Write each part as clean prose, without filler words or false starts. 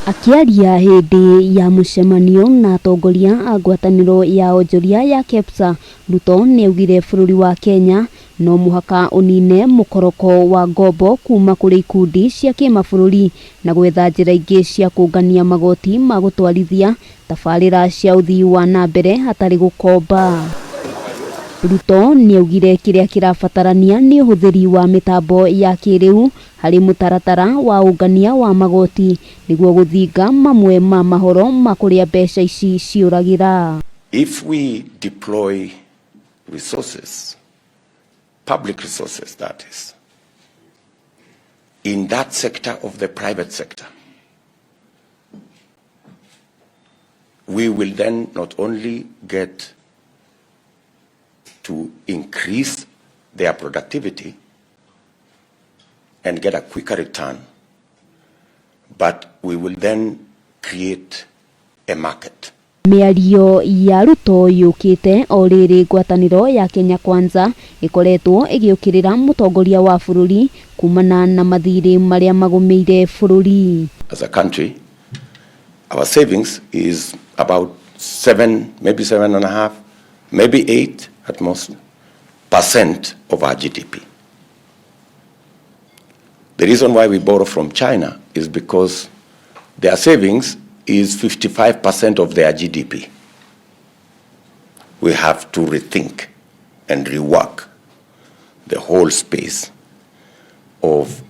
Akĩaria hĩndĩ ya mũcemanio na atongoria a ngwatanĩro ya onjoria ya KEPSA, Ruto nĩaugire bũrũri wa Kenya no mũhaka ũnine mũkoroko wa ngombo kuma kũrĩ ikundi cia kĩmabũrũri na gwetha njĩra ingĩ cia kũngania magoti ma gũtwarithia tabarĩra cia ũthii wa na mbere hatarĩ gũkomba. Ruto nĩaugire kĩrĩa kĩrabatarania nĩ ũhũthĩri wa mĩtambo ya kĩrĩu harĩ mũtaratara wa ũngania wa magoti nĩguo gũthinga mamwe ma mahoro ma kũrĩa mbeca ici ciũragĩra. If we deploy resources, public resources that is, in that sector of the private sector, we will then not only get to increase their productivity and get a quicker return, but we will then create a market. Mĩario ya Ruto yũkĩte o rĩrĩ ngwatanĩro ya Kenya Kwanza ĩkoretwo ĩgĩũkĩrĩra mũtongoria wa bũrũri kumana na mathirĩ marĩa magũmĩire bũrũri. As a country, our savings is about 7, maybe 7.5, maybe 8 at most, percent of our GDP. The reason why we borrow from China is because their savings is 55% of their GDP. We have to rethink and rework the whole space of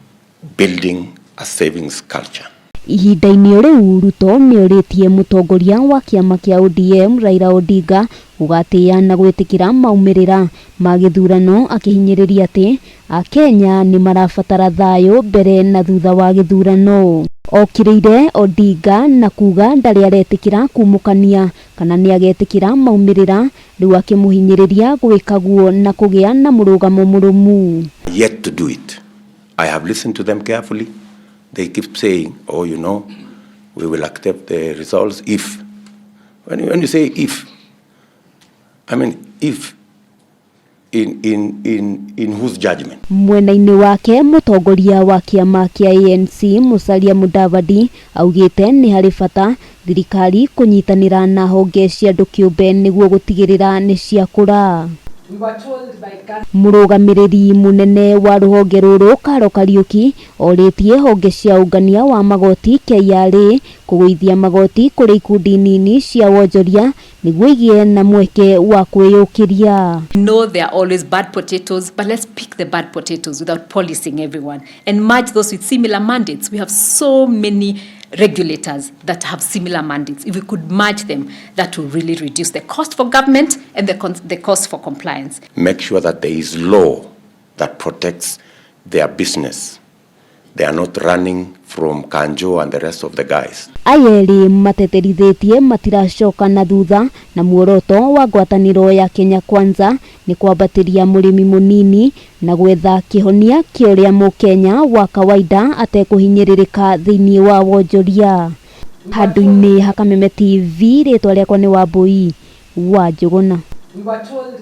building a savings culture. Ihinda-inĩ rĩu Ruto nĩorĩtie mũtongoria wa kĩama kĩa ODM Raila Odinga gũgatĩĩa na gwĩtĩkĩra maumĩrĩra ma gĩthurano akĩhinyĩrĩria atĩ Akenya nĩmarabatara thayũ mbere na thutha wa gĩthurano. Okĩrĩire Odinga na kuga ndarĩ aretĩkĩra kumũkania kana nĩagetĩkĩra maumĩrĩra rĩu akĩmũhinyĩrĩria gwĩka guo na kũgĩa na mũrũgamo mũrũmu. Yet to do it. I have listened to them carefully. They keep saying, oh, we will accept the results if. When you say if, I mean, if in whose judgment? Mwena-inĩ wake mũtongoria wa kĩama kĩa ANC Musalia Mudavadi augĩte nĩ harĩ bata thirikari kũnyitanĩra na honge cia andũ kĩũmbe nĩguo gũtigĩrĩra nĩ ciakũra. Mũrũgamĩrĩri mũnene wa rũhonge rũrũ Karo Kariuki orĩtie honge cia ũngania wa magoti KRA kũgũithia magoti kũrĩ ikundi nini cia wonjoria nĩguo igĩe na mweke wa kwĩyũkĩria. Know there are always bad potatoes, but let's pick the bad potatoes without policing everyone and merge those with similar mandates. We have so many regulators that have similar mandates. If we could merge them, that will really reduce the cost for government and the cost for compliance. Make sure that there is law that protects their business. They are not running from Kanjo and the rest of the guys. Aya erĩ mateterithĩtie matiracoka na thutha na muoroto wa ngwatanĩro ya Kenya Kwanza nĩ kwambatĩria mũrĩmi mũnini na gwetha kĩhonia kĩa ũrĩa mũkenya wa kawaida atekũhinyĩrĩrĩka thĩinĩ wa wonjoria. Handũ-inĩ ha Kameme TV rĩtwa rĩakwa nĩ Wambui wa Njũgũna.